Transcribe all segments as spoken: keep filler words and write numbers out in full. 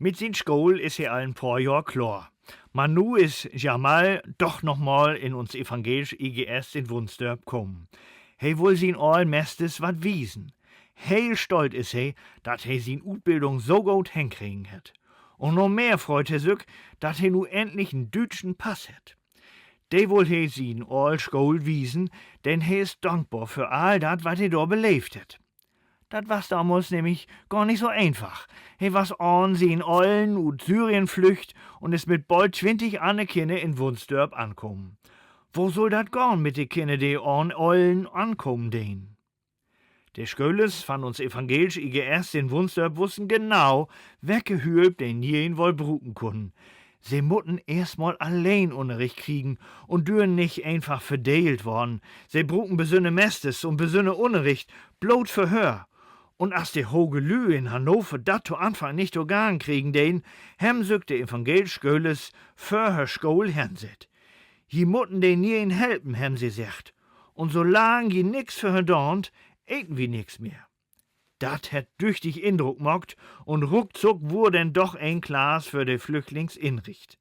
Mit sien School is he al en poor Johr kloor. Man nu is Jamal doch noch mal in uns evangeelsch I G S in Wunsdörp kamen. He wull sien ollen Mesters wat wiesen. Heel stolt is he, dat he sien Utbildung so goot henkregen hett. Un noch mehr freut he sük, dat he nu endlich en düütschen Pass hett. De wull he sien oll School wiesen, denn he is dankbor för all dat, wat he dor beleevt hett. Dat was damals nämlich gor nich so eenfach. He was ahn sien Ollen ut Syrien flücht un is mit bold twintig anner Kinner in Wunsdörp ankamen. Wo sull dat gahn mit de Kinner, de ahn Ollen ankamen deen? De Schölers van uns evangeelsch I G S in Wunsdörp wussen genau, wecke Hülp de Nieen woll bruken kunnen. Se mutten eerstmal alleen Unnerricht kriegen un dürren nich eenfach verdeelt worrn. Se bruken besünner Mesters un besünner Unnerricht, bloot för hör. Un as de hoge Lüü in Hannover dat to Anfang nich togang kriegen deen, hebben sük de evangeelsch Schölers vör hör School hensett. Ji mutten de Nieen helpen, hebben se seggt. Un solang ji nix för hör daant, eten wi nix mehr. Dat hett düchtig Indruck maakt un ruckzuck wurr denn doch en Klass för de Flüchtlings inricht.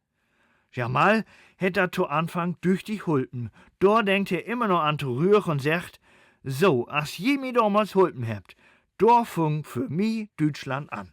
Jamal hett dat to Anfang düchtig hulpen. Dor denkt he immer noch an torügg un seggt: So as ji mi domals hulpen hebbt, dor fung för mi Düütschland an.